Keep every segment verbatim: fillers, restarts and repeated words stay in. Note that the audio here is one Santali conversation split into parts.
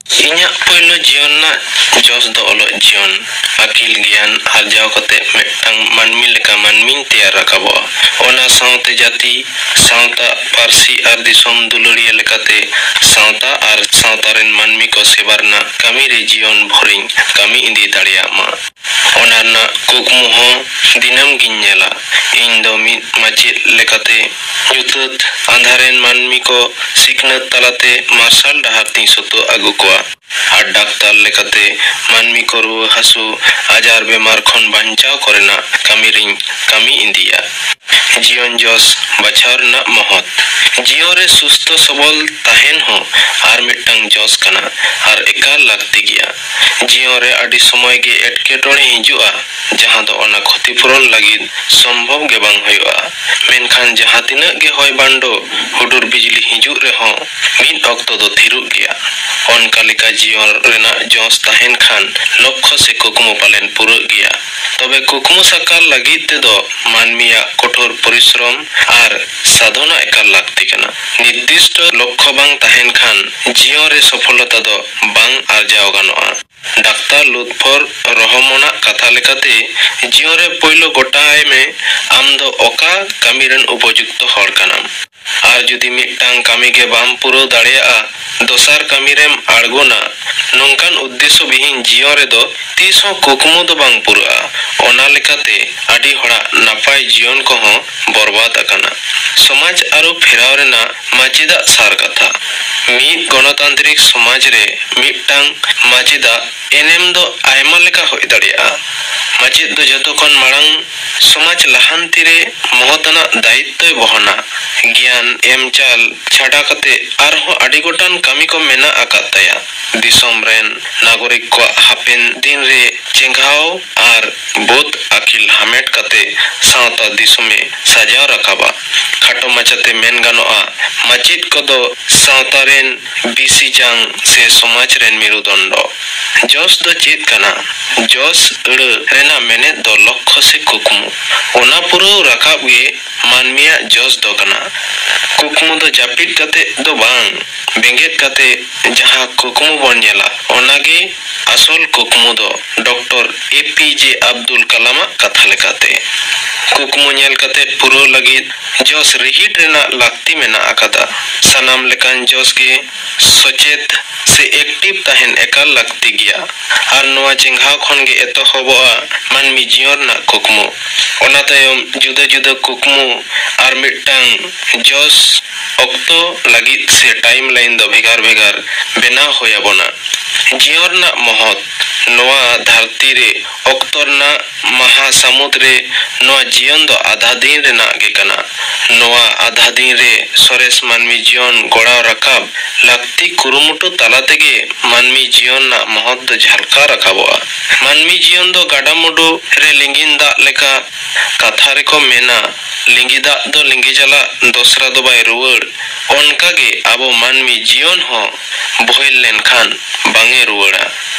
ᱤᱧᱟᱹᱜ ᱯᱳᱭᱞᱳ ᱡᱤᱭᱚᱱ ᱨᱮᱱᱟᱜ ᱡᱚᱥ ᱫᱚ ᱚᱞᱚᱜ ᱡᱤᱭᱚᱱ᱾ ᱟᱹᱠᱤᱞ ᱜᱮᱭᱟᱱ ᱟᱨᱡᱟᱣ ᱠᱟᱛᱮ ᱢᱤᱫᱴᱟᱝ ᱢᱟᱹᱱᱢᱤ ᱞᱮᱠᱟ ᱢᱟᱹᱱᱢᱤᱧ ᱛᱮᱭᱟᱨ ᱨᱟᱠᱟᱵᱚᱜᱼᱟ᱾ ᱚᱱᱟ ᱥᱟᱶᱛᱮ ᱡᱟᱹᱛᱤ, ᱥᱟᱶᱛᱟ, ᱯᱟᱹᱨᱥᱤ ᱟᱨ ᱫᱤᱥᱚᱢ ᱫᱩᱞᱟᱹᱲᱤᱭᱟᱹ ᱞᱮᱠᱟᱛᱮ ᱥᱟᱶᱛᱟ ᱟᱨ ᱥᱟᱶᱛᱟ ᱨᱮᱱ ᱢᱟᱹᱱᱢᱤ ᱠᱚ ᱥᱮᱵᱟ ᱨᱮᱱᱟᱜ ᱠᱟᱹᱢᱤ ᱨᱮ ᱡᱤᱭᱚᱱ ᱵᱷᱳᱨᱤᱧ ᱠᱟᱹᱢᱤ ᱤᱫᱤ ᱫᱟᱲᱮᱭᱟᱜ ᱢᱟ᱾ ᱚᱱᱟ ᱨᱮᱱᱟᱜ ᱠᱩᱠᱢᱩ ᱦᱚᱸ ᱫᱤᱱᱟᱹᱢ ᱜᱤᱧ ᱧᱮᱞᱟ᱾ ᱤᱧ ᱫᱚ ᱢᱤᱫ ᱢᱟᱪᱮᱫ ᱞᱮᱠᱟᱛᱮ ᱧᱩᱛᱟᱹᱛ ᱟᱸᱫᱷᱟ ᱨᱮᱱ ᱢᱟᱹᱱᱢᱤ ᱠᱚ ᱥᱤᱠᱷᱱᱟᱹᱛ ᱛᱟᱞᱟᱛᱮ ᱢᱟᱨᱥᱟᱞ ᱰᱟᱦᱟᱨ ᱛᱤᱧ ᱥᱩᱛᱩᱜ ᱟᱹᱜᱩ ᱠᱚᱣᱟ᱾ ᱟᱨ ᱰᱟᱠᱛᱟᱨ ᱞᱮᱠᱟᱛᱮ ᱢᱟᱹᱱᱢᱤ ᱠᱚ ᱨᱩᱣᱟᱹ ᱦᱟᱹᱥᱩ, ᱟᱡᱟᱨ ᱵᱮᱢᱟᱨ ᱠᱷᱚᱱ ᱵᱟᱧᱪᱟᱣ ᱠᱚᱨᱮᱱᱟᱜ ᱠᱟᱹᱢᱤ ᱨᱤᱧ ᱠᱟᱹᱢᱤ ᱤᱫᱤᱭᱟ᱾ ᱡᱤᱭᱚᱱ ᱡᱚᱥ ᱵᱟᱪᱷᱟᱣ ᱨᱮᱱᱟᱜ ᱢᱚᱦᱚᱛ᱾ ᱡᱤᱭᱚᱱ ᱨᱮ ᱥᱩᱥᱛᱷᱚ ᱥᱚᱵᱚᱞ ᱛᱟᱦᱮᱱ ᱦᱚᱸ ᱟᱨ ᱢᱤᱫᱴᱟᱝ ᱡᱚᱥ ᱠᱟᱱᱟ ᱟᱨ ᱮᱠᱟᱞ ᱞᱟᱹᱠᱛᱤ ᱜᱮᱭᱟ᱾ ᱡᱤᱭᱚᱱ ᱨᱮ ᱟᱹᱰᱤ ᱥᱚᱢᱚᱭ ᱜᱮ ᱮᱴᱠᱮᱴᱚᱬᱮ ᱦᱤᱡᱩᱜᱼᱟ, ᱡᱟᱦᱟᱸ ᱫᱚ ᱚᱱᱟ ᱠᱷᱚᱛᱤᱯᱩᱨᱚᱱ ᱞᱟᱹᱜᱤᱫ ᱥᱚᱢᱵᱷᱚᱵ ᱜᱮ ᱵᱟᱝ ᱦᱩᱭᱩᱜᱼᱟ᱾ ᱢᱮᱱᱠᱷᱟᱱ ᱡᱟᱦᱟᱸ ᱛᱤᱱᱟᱹᱜ ᱜᱮ ᱦᱚᱭ ᱵᱟᱱᱰᱳ, ᱦᱩᱰᱩᱨ ᱵᱤᱡᱽᱞᱤ ᱦᱤᱡᱩᱜ ᱨᱮᱦᱚᱸ ᱢᱤᱫ ᱚᱠᱛᱚ ᱫᱚ ᱛᱷᱤᱨᱚᱜ ᱜᱮᱭᱟ᱾ ᱚᱱᱠᱟ ᱞᱮᱠᱟ ᱡᱤᱭᱚᱱ ᱨᱮᱱᱟᱜ ᱡᱚᱥ ᱛᱟᱦᱮᱱ ᱠᱷᱟᱱ ᱞᱚᱠᱠᱷᱚ ᱥᱮ ᱠᱩᱠᱢᱩ ᱯᱟᱞᱮᱱ ᱯᱩᱨᱟᱹᱜ ᱜᱮᱭᱟ᱾ ᱛᱚᱵᱮ ᱠᱩᱠᱢᱩ ᱥᱟᱠᱟᱨ ᱞᱟᱹᱜᱤᱫ ᱛᱮᱫᱚ ᱢᱟᱹᱱᱢᱤᱭᱟᱜ ᱠᱚᱴᱷᱳᱨ ᱯᱚᱨᱤᱥᱨᱚᱢ ᱟᱨ ᱥᱟᱫᱷᱚᱱᱟ ᱮᱠᱟᱞ ᱞᱟᱹᱠᱛᱤ ᱠᱟᱱᱟ᱾ ᱱᱤᱨᱫᱤᱥᱴᱚ ᱞᱚᱠᱠᱷᱚ ᱵᱟᱝ ᱛᱟᱦᱮᱱ ᱠᱷᱟᱱ ᱡᱤᱭᱚᱱ ᱨᱮ ᱥᱚᱯᱷᱚᱞᱚᱛᱟ ᱫᱚ ᱵᱟᱝ ᱟᱨᱡᱟᱣ ᱜᱟᱱᱚᱜᱼᱟ᱾ ᱰᱟᱠᱛᱟᱨ ᱞᱩᱛᱯᱷᱚᱨ ᱨᱚᱦᱚᱢᱚᱱᱟᱜ ᱠᱟᱛᱷᱟ ᱞᱮᱠᱟᱛᱮ, ᱡᱤᱭᱚᱱ ᱨᱮ ᱯᱳᱭᱞᱳ ᱜᱚᱴᱟᱭ ᱢᱮ ᱟᱢ ᱫᱚ ᱚᱠᱟ ᱠᱟᱹᱢᱤ ᱨᱮᱱ ᱩᱯᱚᱡᱩᱠᱛᱚ ᱦᱚᱲ ᱠᱟᱱᱟᱢ᱾ ᱟᱨ ᱡᱩᱫᱤ ᱢᱤᱫᱴᱟᱝ ᱠᱟᱹᱢᱤ ᱜᱮ ᱵᱟᱢ ᱯᱩᱨᱟᱹᱣ ᱫᱟᱲᱮᱭᱟᱜᱼᱟ, ᱫᱚᱥᱟᱨ ᱠᱟᱹᱢᱤ ᱨᱮᱢ ᱟᱬᱜᱚᱱᱟ, ᱱᱚᱝᱠᱟᱱ ᱩᱫᱽᱫᱮᱥᱥᱚ ᱵᱤᱦᱤᱱ ᱡᱤᱭᱚᱱ ᱨᱮᱫᱚ ᱛᱤᱥ ᱦᱚᱸ ᱠᱩᱠᱢᱩ ᱫᱚ ᱵᱟᱝ ᱯᱩᱨᱟᱹᱜᱼᱟ᱾ ᱚᱱᱟ ᱞᱮᱠᱟᱛᱮ ᱟᱹᱰᱤ ᱦᱚᱲᱟᱜ ᱱᱟᱯᱟᱭ ᱡᱤᱭᱚᱱ ᱠᱚᱦᱚᱸ ᱵᱚᱨᱵᱟᱫ ᱟᱠᱟᱱᱟ᱾ ᱥᱚᱢᱟᱡᱽ ᱟᱹᱨᱩ ᱯᱷᱮᱨᱟᱣ ᱨᱮᱱᱟᱜ ᱢᱟᱪᱮᱫᱟᱜ ᱥᱟᱨ ᱠᱟᱛᱷᱟ᱾ ᱢᱤᱫ ᱜᱚᱱᱚᱛᱟᱱᱛᱨᱤᱠ ᱥᱚᱢᱟᱡᱽ ᱨᱮ ᱢᱤᱫᱴᱟᱝ ᱢᱟᱪᱮᱫᱟᱜ ᱮᱱᱮᱢ ᱫᱚ ᱟᱭᱢᱟ ᱞᱮᱠᱟ ᱦᱩᱭ ᱫᱟᱲᱮᱭᱟᱜᱼᱟ᱾ ᱢᱟᱪᱮᱫ ᱫᱚ ᱡᱚᱛᱚ ᱠᱷᱚᱱ ᱢᱟᱲᱟᱝ ᱥᱚᱢᱟᱡᱽ ᱞᱟᱦᱟᱱᱛᱤ ᱨᱮ ᱢᱚᱦᱚᱛ ᱟᱱᱟᱜ ᱫᱟᱭᱤᱛᱛᱚᱭ ᱵᱚᱦᱚᱱᱟ᱾ ᱜᱮᱭᱟᱱ ᱮᱢ ᱪᱟᱞ ᱪᱷᱟᱰᱟ ᱠᱟᱛᱮ ᱟᱨᱦᱚᱸ ᱟᱹᱰᱤ ᱜᱚᱴᱟᱝ ᱠᱟᱹᱢᱤ ᱠᱚ ᱢᱮᱱᱟᱜ ᱟᱠᱟᱫ ᱛᱟᱭᱟ᱾ ᱫᱤᱥᱚᱢ ᱨᱮᱱ ᱱᱟᱜᱚᱨᱤᱠ ᱠᱚᱣᱟᱜ ᱦᱟᱯᱮᱱ ᱫᱤᱱ ᱨᱮ ᱪᱮᱸᱜᱷᱟᱣ ᱟᱨ ᱵᱳᱫᱷ ᱟᱹᱠᱤᱞ ᱦᱟᱢᱮᱴ ᱠᱟᱛᱮ ᱥᱟᱶᱛᱟ ᱫᱤᱥᱚᱢᱮ ᱥᱟᱡᱟᱣ ᱨᱟᱠᱟᱵᱟ᱾ ᱠᱷᱟᱴᱚ ᱢᱟᱪᱷᱟᱛᱮ ᱢᱮᱱ ᱜᱟᱱᱚᱜᱼᱟ, ᱢᱟᱪᱮᱫ ᱠᱚᱫᱚ ᱥᱟᱶᱛᱟ ᱨᱮᱱ ᱵᱤᱥᱤ ᱡᱟᱝ ᱥᱮ ᱥᱚᱢᱟᱡᱽ ᱨᱮᱱ ᱢᱮᱨᱩᱫᱚᱱᱰᱚ᱾ ᱡᱚᱥ ᱫᱚ ᱪᱮᱫ ᱠᱟᱱᱟ? ᱡᱚᱥ ᱟᱹᱲᱟᱹ ᱨᱮᱱᱟᱜ ᱢᱮᱱᱮᱫ ᱫᱚ ᱞᱚᱠᱠᱷᱚ ᱥᱮ ᱠᱩᱠᱢᱩ᱾ ᱚᱱᱟ ᱯᱩᱨᱟᱹᱣ ᱨᱟᱠᱟᱵ ᱜᱮ ᱢᱟᱹᱱᱢᱤᱭᱟᱜ ᱡᱚᱥ ᱫᱚ ᱠᱟᱱᱟ᱾ ᱠᱩᱠᱢᱩ ᱫᱚ ᱡᱟᱹᱯᱤᱫ ᱠᱟᱛᱮ ᱫᱚ ᱵᱟᱝ, ᱵᱮᱸᱜᱮᱫ ᱠᱟᱛᱮ ᱡᱟᱦᱟᱸ ᱠᱩᱠᱢᱩ ᱵᱚᱱ ᱧᱮᱞᱟ, ᱚᱱᱟᱜᱮ ᱟᱥᱚᱞ ᱠᱩᱠᱢᱩ ᱫᱚ ᱰᱚᱠᱴᱚᱨ ᱮ ᱯᱤ ᱡᱮ ᱟᱵᱫᱩᱞ ᱠᱟᱞᱟᱢᱟᱜ ᱠᱟᱛᱷᱟ ᱞᱮᱠᱟᱛᱮ᱾ ᱠᱩᱠᱢᱩ ᱧᱮᱞ ᱠᱟᱛᱮ ᱯᱩᱨᱟᱹᱣ ᱞᱟᱹᱜᱤᱫ ᱡᱚᱥ ᱨᱤᱦᱤᱴ ᱨᱮᱱᱟᱜ ᱞᱟᱹᱠᱛᱤ ᱢᱮᱱᱟᱜ ᱟᱠᱟᱫᱟ᱾ ᱥᱟᱱᱟᱢ ᱞᱮᱠᱟᱱ ᱡᱚᱥ ᱜᱮ ᱥᱚᱪᱮᱛ ᱥᱮ ᱮᱠᱴᱤᱵᱷ ᱛᱟᱦᱮᱱ ᱮᱠᱟᱞ ᱞᱟᱹᱠᱛᱤ ᱜᱮᱭᱟ᱾ ᱟᱨ ᱱᱚᱣᱟ ᱪᱮᱸᱜᱷᱟᱣ ᱠᱷᱚᱱ ᱜᱮ ᱮᱛᱚᱦᱚᱵᱚᱜᱼᱟ ᱢᱟᱹᱱᱢᱤ ᱡᱤᱭᱚᱱ ᱨᱮᱱᱟᱜ ᱠᱩᱠᱢᱩ᱾ ᱚᱱᱟ ᱛᱟᱭᱚᱢ ᱡᱩᱫᱟᱹ ᱡᱩᱫᱟᱹ ᱠᱩᱠᱢᱩ ᱟᱨ ᱢᱤᱫᱴᱟᱝ ᱡᱚᱥ ᱚᱠᱛᱚ ᱞᱟᱹᱜᱤᱫ ᱥᱮ ᱴᱟᱭᱤᱢ ᱞᱟᱭᱤᱱ ᱫᱚ ᱵᱷᱮᱜᱟᱨ ᱵᱷᱮᱜᱟᱨ ᱵᱮᱱᱟᱣ ᱦᱩᱭ ᱟᱵᱚᱱᱟ᱾ ᱡᱤᱭᱚᱱ ᱨᱮᱱᱟᱜ ᱢᱚᱦᱚᱛ᱾ ᱱᱚᱣᱟ ᱫᱷᱟᱹᱨᱛᱤ ᱨᱮ ᱚᱠᱛᱚ ᱨᱮᱱᱟᱜ ᱢᱟᱦᱟ ᱥᱟᱹᱢᱩᱫ ᱨᱮ ᱱᱚᱣᱟ ᱡᱤᱭᱚᱱ ᱫᱚ ᱟᱫᱷᱟ ᱫᱤᱱ ᱨᱮᱱᱟᱜ ᱜᱮ ᱠᱟᱱᱟ᱾ ᱱᱚᱣᱟ ᱟᱫᱷᱟ ᱫᱤᱱ ᱨᱮ ᱥᱚᱨᱮᱥ ᱢᱟᱹᱱᱢᱤ ᱡᱤᱭᱚᱱ ᱜᱚᱲᱟᱣ ᱨᱟᱠᱟᱵ ᱞᱟᱹᱠᱛᱤ ᱠᱩᱨᱩᱢᱩᱴᱩ ᱛᱟᱞᱟ ᱛᱮᱜᱮ ᱢᱟᱹᱱᱢᱤ ᱡᱤᱭᱚᱱ ᱨᱮᱱᱟᱜ ᱢᱚᱦᱚᱛ ᱫᱚ ᱡᱷᱟᱞᱠᱟᱣ ᱨᱟᱠᱟᱵᱚᱜᱼᱟ᱾ ᱢᱟᱹᱱᱢᱤ ᱡᱤᱭᱚᱱ ᱫᱚ ᱜᱟᱰᱟᱼᱢᱩᱰᱩ ᱨᱮ ᱞᱤᱸᱜᱤᱱ ᱫᱟᱜ ᱞᱮᱠᱟ᱾ ᱠᱟᱛᱷᱟ ᱨᱮᱠᱚ ᱢᱮᱱᱟ, ᱞᱤᱸᱜᱤ ᱫᱟᱜ ᱫᱚ ᱞᱤᱸᱜᱤ ᱪᱟᱞᱟᱜ, ᱫᱚᱥᱨᱟ ᱫᱚ ᱵᱟᱭ ᱨᱩᱣᱟᱹᱲ᱾ ᱚᱱᱠᱟᱜᱮ ᱟᱵᱚ ᱢᱟᱹᱱᱢᱤ ᱡᱤᱭᱚᱱ ᱦᱚᱸ ᱵᱳᱦᱮᱞ ᱞᱮᱱᱠᱷᱟᱱ ᱵᱟᱝ ᱮ ᱨᱩᱣᱟᱹᱲᱟ᱾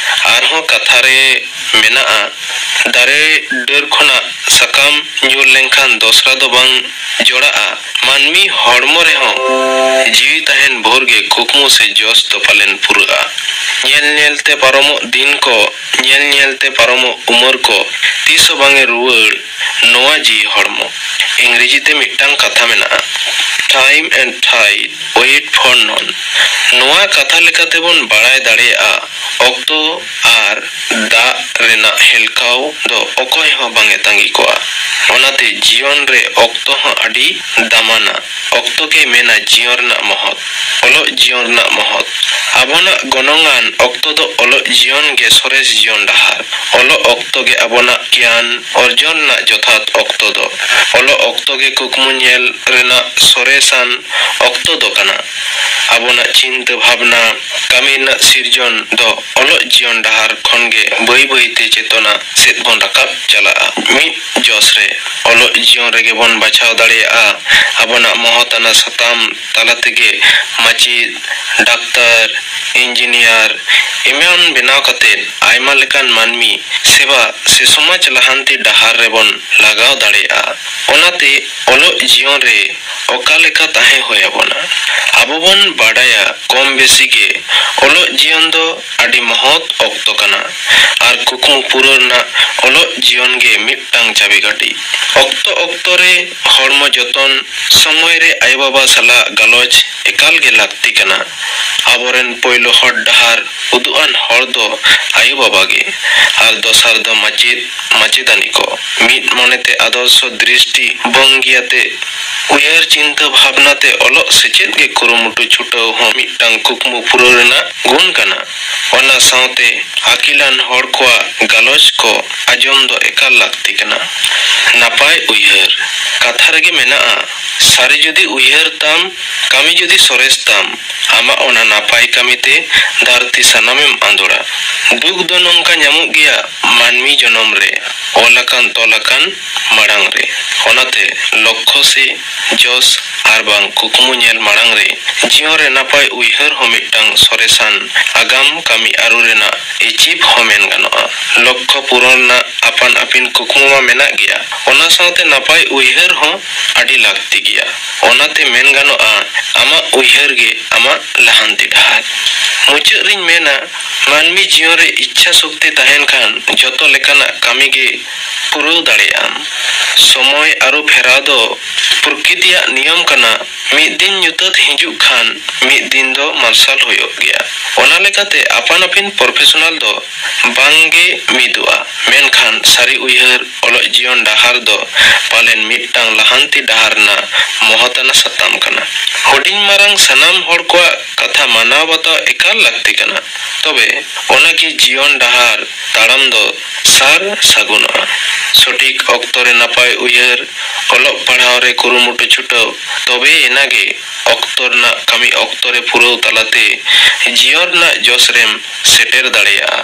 ᱟᱨᱦᱚᱸ ᱠᱟᱛᱷᱟ ᱨᱮ ᱢᱮᱱᱟᱜᱼᱟ, ᱫᱟᱨᱮ ᱰᱟᱹᱨ ᱠᱷᱚᱱᱟᱜ ᱥᱟᱠᱟᱢ ᱧᱩᱨ ᱞᱮᱱᱠᱷᱟᱱ ᱫᱚᱥᱨᱟ ᱫᱚ ᱵᱟᱝ ᱡᱚᱲᱟᱜᱼᱟ᱾ ᱢᱟᱹᱱᱢᱤ ᱦᱚᱲᱢᱚ ᱨᱮᱦᱚᱸ ᱡᱤᱣᱤ ᱛᱟᱦᱮᱱ ᱵᱷᱳᱨ ᱜᱮ ᱠᱩᱠᱢᱩ ᱥᱮ ᱡᱚᱥ ᱫᱚ ᱯᱟᱞᱮᱱ ᱯᱩᱨᱟᱹᱜᱼᱟ᱾ ᱧᱮᱞ ᱧᱮᱞ ᱛᱮ ᱯᱟᱨᱚᱢᱚᱜ ᱫᱤᱱ ᱠᱚ, ᱧᱮᱞ ᱧᱮᱞ ᱛᱮ ᱯᱟᱨᱚᱢᱚᱜ ᱩᱢᱟᱹᱨ ᱠᱚ, ᱛᱤᱥ ᱦᱚᱸ ᱵᱟᱝ ᱮ ᱨᱩᱣᱟᱹᱲ ᱱᱚᱣᱟ ᱡᱤᱣᱤ ᱦᱚᱲᱢᱚ᱾ ᱤᱝᱨᱮᱡᱤ ᱛᱮ ᱢᱤᱫᱴᱟᱝ ᱠᱟᱛᱷᱟ ᱢᱮᱱᱟᱜᱼᱟ, "Time and tide wait for none." ᱱᱚᱣᱟ ᱠᱟᱛᱷᱟ ᱞᱮᱠᱟᱛᱮ ᱵᱚᱱ ᱵᱟᱲᱟᱭ ᱫᱟᱲᱮᱭᱟᱜᱼᱟ, ᱚᱠᱛᱚ ᱟᱨ ᱫᱟᱜ ᱨᱮᱱᱟᱜ ᱦᱮᱞᱠᱟᱣ ᱫᱚ ᱚᱠᱚᱭ ᱦᱚᱸ ᱵᱟᱝ ᱮ ᱛᱟᱺᱜᱤ ᱠᱚᱣᱟ᱾ ᱚᱱᱟᱛᱮ ᱡᱤᱭᱚᱱ ᱨᱮ ᱚᱠᱛᱚ ᱦᱚᱸ ᱟᱹᱰᱤ ᱫᱟᱢᱟᱱᱟ᱾ ᱚᱠᱛᱚ ᱜᱮ ᱢᱮᱱᱟ ᱡᱤᱭᱚᱱ ᱨᱮᱱᱟᱜ ᱢᱚᱦᱚᱛ, ᱚᱞᱚᱜ ᱡᱤᱭᱚᱱ ᱨᱮᱱᱟᱜ ᱢᱚᱦᱚᱛ᱾ ᱟᱵᱚᱱᱟᱜ ᱜᱚᱱᱚᱝᱟᱱ ᱚᱠᱛᱚ ᱫᱚ ᱚᱞᱚᱜ ᱡᱤᱭᱚᱱ ᱜᱮ ᱥᱚᱨᱮᱥ ᱡᱤᱭᱚᱱ ᱰᱟᱦᱟᱨ᱾ ᱚᱞᱚᱜ ᱚᱠᱛᱚ ᱜᱮ ᱟᱵᱚᱱᱟᱜ ᱜᱮᱭᱟᱱ ᱚᱨᱡᱚᱱ ᱨᱮᱱᱟᱜ ᱡᱚᱛᱷᱟᱛ ᱚᱠᱛᱚ ᱫᱚ᱾ ᱚᱞᱚᱜ ᱚᱠᱛᱚ ᱜᱮ ᱠᱩᱠᱢᱩ ᱧᱮᱞ ᱨᱮᱱᱟᱜ ᱥᱚᱨᱮᱥᱟᱱ ᱚᱠᱛᱚ ᱫᱚ ᱠᱟᱱᱟ᱾ ᱟᱵᱚᱱᱟᱜ ᱪᱤᱱᱛᱟᱹ ᱵᱷᱟᱵᱽᱱᱟ, ᱠᱟᱹᱢᱤ ᱨᱮᱱᱟᱜ ᱥᱤᱨᱡᱚᱱ ᱫᱚ ᱚᱞᱚᱜ ᱡᱤᱭᱚᱱ ᱰᱟᱦᱟᱨ ᱠᱷᱚᱱ ᱜᱮ ᱵᱟᱹᱭ ᱵᱟᱹᱭ ᱛᱮ ᱪᱮᱛᱚᱱᱟ ᱥᱮᱫ ᱵᱚᱱ ᱨᱟᱠᱟᱵ ᱪᱟᱞᱟᱜᱼᱟ᱾ ᱢᱤᱫ ᱡᱚᱥ ᱨᱮ ᱚᱞᱚᱜ ᱡᱤᱭᱚᱱ ᱨᱮᱜᱮ ᱵᱚᱱ ᱵᱟᱪᱷᱟᱣ ᱫᱟᱲᱮᱭᱟᱜᱼᱟ᱾ ᱟᱵᱚᱱᱟᱜ ᱢᱚᱦᱚᱛ ᱟᱱᱟᱜ ᱥᱟᱛᱟᱢ ᱛᱟᱞᱟ ᱛᱮᱜᱮ ᱢᱟᱪᱮᱫ, ᱰᱟᱠᱛᱟᱨ, ᱤᱧᱡᱤᱱᱤᱭᱟᱨ ᱮᱢᱟᱱ ᱵᱮᱱᱟᱣ ᱠᱟᱛᱮ ᱟᱭᱢᱟ ᱞᱮᱠᱟᱱ ᱢᱟᱹᱱᱢᱤ ᱥᱮᱵᱟ ᱥᱮ ᱥᱚᱢᱟᱡᱽ ᱞᱟᱦᱟᱱᱛᱤ ᱰᱟᱦᱟᱨ ᱨᱮᱵᱚᱱ ᱞᱟᱜᱟᱣ ᱫᱟᱲᱮᱭᱟᱜᱼᱟ᱾ ᱚᱱᱟᱛᱮ ᱚᱞᱚᱜ ᱡᱤᱭᱚᱱ ᱨᱮ ᱚᱠᱟ ᱞᱮᱠᱟ ᱛᱟᱦᱮᱸ ᱦᱩᱭ ᱟᱵᱚᱱᱟ? ᱟᱵᱚ ᱵᱚᱱ ᱵᱟᱰᱟᱭᱟ, ᱠᱚᱢ ᱵᱮᱥᱤ ᱜᱮ ᱚᱞᱚᱜ ᱡᱤᱭᱚᱱ ᱫᱚ ᱟᱹᱰᱤ ᱢᱚᱦᱚᱛ ᱚᱠᱛᱚ ᱠᱟᱱᱟ ᱟᱨ ᱠᱩᱠᱢᱩ ᱯᱩᱨᱟᱹᱣ ᱨᱮᱱᱟᱜ ᱚᱞᱚᱜ ᱡᱤᱭᱚᱱ ᱜᱮ ᱢᱤᱫᱴᱟᱝ ᱪᱟᱵᱤ ᱠᱟᱹᱴᱤ᱾ ᱚᱠᱛᱚ ᱚᱠᱛᱚ ᱨᱮ ᱦᱚᱲᱢᱚ ᱡᱚᱛᱚᱱ, ᱥᱚᱢᱚᱭ ᱨᱮ ᱟᱭᱳ ᱵᱟᱵᱟ ᱥᱟᱞᱟᱜ ᱜᱟᱞᱚᱪ ᱮᱠᱟᱞ ᱜᱮ ᱞᱟᱹᱠᱛᱤ ᱠᱟᱱᱟ᱾ ᱟᱵᱚᱨᱮᱱ ᱯᱳᱭᱞᱳ ᱦᱚᱨ ᱰᱟᱦᱟᱨ ᱩᱫᱩᱜ ᱟᱱ ᱦᱚᱲ ᱫᱚ ᱟᱭᱳ ᱵᱟᱵᱟ ᱜᱮ ᱟᱨ ᱫᱚᱥᱟᱨ ᱫᱚ ᱢᱟᱪᱮᱫ, ᱢᱟᱪᱮᱛᱟᱹᱱᱤ ᱠᱚ᱾ ᱢᱤᱫ ᱢᱚᱱᱮᱛᱮ ᱟᱫᱚᱨᱥᱚ ᱫᱨᱤᱥᱴᱤ ᱵᱷᱚᱝᱜᱤ ᱟᱛᱮ ᱩᱭᱦᱟᱹᱨ ᱪᱤᱱᱛᱟᱹ ᱵᱷᱟᱵᱽᱱᱟ ᱛᱮ ᱚᱞᱚᱜ ᱥᱮᱪᱮᱫ ᱜᱮ ᱠᱩᱨᱩᱢᱩᱴᱩ ᱪᱷᱩᱴᱟᱹᱣ ᱦᱚᱸ ᱢᱤᱫᱴᱟᱝ ᱠᱩᱠᱢᱩ ᱯᱩᱨᱟᱹᱣ ᱨᱮᱱᱟᱜ ᱜᱩᱱ ᱠᱟᱱᱟ᱾ ᱚᱱᱟ ᱥᱟᱶᱛᱮ ᱟᱹᱠᱤᱞᱟᱱ ᱦᱚᱲ ᱠᱚᱣᱟᱜ ᱜᱟᱞᱚᱪ ᱠᱚ ᱟᱸᱡᱚᱢ ᱫᱚ ᱮᱠᱟᱞ ᱞᱟᱹᱠᱛᱤ ᱠᱟᱱᱟ᱾ ᱱᱟᱯᱟᱭ ᱩᱭᱦᱟᱹᱨ᱾ ᱠᱟᱛᱷᱟ ᱨᱮᱜᱮ ᱢᱮᱱᱟᱜᱼᱟ, ᱥᱟᱹᱨᱤ ᱡᱩᱫᱤ ᱩᱭᱦᱟᱹᱨ ᱛᱟᱢ, ᱠᱟᱹᱢᱤ ᱡᱩᱫᱤ ᱥᱚᱨᱮᱥ ᱛᱟᱢ, ᱟᱢᱟᱜ ᱚᱱᱟ ᱱᱟᱯᱟᱭ ᱠᱟᱹᱢᱤ ᱛᱮ ᱫᱷᱟᱹᱨᱛᱤ ᱥᱟᱱᱟᱢᱮᱢ ᱟᱸᱫᱳᱲᱟ᱾ ᱫᱩᱠ ᱫᱚ ᱱᱚᱝᱠᱟ ᱧᱟᱢᱚᱜ ᱜᱮᱭᱟ ᱢᱟᱹᱱᱢᱤ ᱡᱚᱱᱚᱢ ᱨᱮ, ᱚᱞ ᱟᱠᱟᱱ ᱛᱚᱞ ᱟᱠᱟᱱ ᱢᱟᱲᱟᱝ ᱨᱮ᱾ ᱚᱱᱟᱛᱮ ᱞᱚᱠᱠᱷᱚ ᱥᱮ ᱡᱚᱥ ᱟᱨ ᱵᱟᱝ ᱠᱩᱠᱢᱩ ᱧᱮᱞ ᱢᱟᱲᱟᱝ ᱨᱮ ᱡᱤᱭᱚᱱ ᱨᱮ ᱱᱟᱯᱟᱭ ᱩᱭᱦᱟᱹᱨ ᱦᱚᱸ ᱢᱤᱫᱴᱟᱝ ᱥᱚᱨᱮᱥᱟᱱ ᱟᱜᱟᱢ ᱠᱟᱹᱢᱤ ᱟᱹᱨᱩ ᱨᱮᱱᱟᱜ ᱮ ᱪᱤᱯ ᱦᱚᱸ ᱢᱮᱱ ᱜᱟᱱᱚᱜᱼᱟ᱾ ᱞᱚᱠᱠᱷᱚ ᱯᱩᱨᱚᱱ ᱨᱮᱱᱟᱜ ᱟᱯᱟᱱ ᱟᱹᱯᱤᱱ ᱠᱩᱠᱢᱩ ᱢᱟ ᱢᱮᱱᱟᱜ ᱜᱮᱭᱟ, ᱚᱱᱟ ᱥᱟᱶᱛᱮ ᱱᱟᱯᱟᱭ ᱩᱭᱦᱟᱹᱨ ᱦᱚᱸ ᱟᱹᱰᱤ ᱞᱟᱹᱠᱛᱤ ᱜᱮᱭᱟ᱾ ᱚᱱᱟᱛᱮ ᱢᱮᱱ ᱜᱟᱱᱚᱜᱼᱟ, ᱟᱢᱟᱜ ᱩᱭᱦᱟᱹᱨ ᱜᱮ ᱟᱢᱟᱜ ᱞᱟᱦᱟᱱᱛᱤ ᱰᱟᱦᱟᱨ᱾ ᱢᱩᱪᱟᱹᱫ ᱨᱤᱧ ᱢᱮᱱᱟ, ᱢᱟᱹᱱᱢᱤ ᱡᱤᱭᱚᱱ ᱨᱮ ᱤᱪᱪᱷᱟ ᱥᱚᱠᱛᱤ ᱛᱟᱦᱮᱱ ᱠᱷᱟᱱ ᱡᱚᱛᱚ ᱞᱮᱠᱟᱱᱟᱜ ᱠᱟᱹᱢᱤ ᱜᱮ ᱯᱩᱨᱟᱹᱣ ᱫᱟᱲᱮᱭᱟᱜ ᱟᱢ᱾ ᱥᱚᱢᱚᱭ ᱟᱹᱨᱩ ᱯᱷᱮᱨᱟᱣ ᱫᱚ ᱯᱨᱚᱠᱨᱤᱛᱤᱭᱟᱜ ᱱᱤᱭᱚᱢ ᱠᱟᱱᱟ᱾ ᱢᱤᱫ ᱫᱤᱱ ᱧᱩᱛᱟᱹᱛ ᱦᱤᱡᱩᱜ ᱠᱷᱟᱱ ᱢᱤᱫ ᱫᱤᱱ ᱫᱚ ᱢᱟᱨᱥᱟᱞ ᱦᱩᱭᱩᱜ ᱜᱮᱭᱟ᱾ ᱚᱱᱟ ᱞᱮᱠᱟᱛᱮ ᱟᱯᱟᱱ ᱟᱹᱯᱤᱱ ᱯᱨᱚᱯᱷᱮᱥᱚᱱᱟᱞ ᱫᱚ ᱵᱟᱝ ᱜᱮ ᱢᱤᱫᱚᱜᱼᱟ, ᱢᱮᱱᱠᱷᱟᱱ ᱥᱟᱹᱨᱤ ᱩᱭᱦᱟᱹᱨ ᱚᱞᱚᱜ ᱡᱤᱭᱚᱱ ᱰᱟᱦᱟᱨ ᱫᱚ ᱯᱟᱞᱮᱱ ᱢᱤᱫᱴᱟᱝ ᱞᱟᱦᱟᱱᱛᱤ ᱰᱟᱦᱟᱨ ᱨᱮᱱᱟᱜ ᱢᱚᱦᱚᱛᱟᱱᱟ ᱥᱟᱛᱟᱢ ᱠᱟᱱᱟ᱾ ᱦᱩᱰᱤᱧ ᱢᱟᱨᱟᱝ ᱥᱟᱱᱟᱢ ᱦᱚᱲ ᱠᱚᱣᱟᱜ ᱠᱟᱛᱷᱟ ᱢᱟᱱᱟᱣ ᱵᱟᱛᱟᱣ ᱮᱠᱟᱞ ᱞᱟᱹᱠᱛᱤ ᱠᱟᱱᱟ, ᱛᱚᱵᱮ ᱚᱱᱟᱜᱮ ᱡᱤᱭᱚᱱ ᱰᱟᱦᱟᱨ ᱛᱟᱲᱟᱢ ᱫᱚ ᱥᱟᱨ ᱥᱟᱹᱜᱩᱱᱚᱜᱼᱟ᱾ ᱥᱚᱴᱷᱤᱠ ᱚᱠᱛᱚ ᱨᱮ ᱱᱟᱯᱟᱭ ᱩᱭᱦᱟᱹᱨ, ᱚᱞᱚᱜ ᱯᱟᱲᱦᱟᱣ ᱨᱮ ᱠᱩᱨᱩᱢᱩᱴᱩ ᱪᱷᱩᱴᱟᱹᱣ, ᱛᱚᱵᱮ ᱮᱱᱟᱜᱮ ᱚᱠᱛᱚ ᱨᱮᱱᱟᱜ ᱠᱟᱹᱢᱤ ᱚᱠᱛᱚ ᱨᱮ ᱯᱩᱨᱟᱹᱣ ᱛᱟᱞᱟᱛᱮ ᱡᱤᱭᱚᱱ ᱨᱮᱱᱟᱜ ᱡᱚᱥ ᱨᱮᱢ ᱥᱮᱴᱮᱨ ᱫᱟᱲᱮᱭᱟᱜᱼᱟ᱾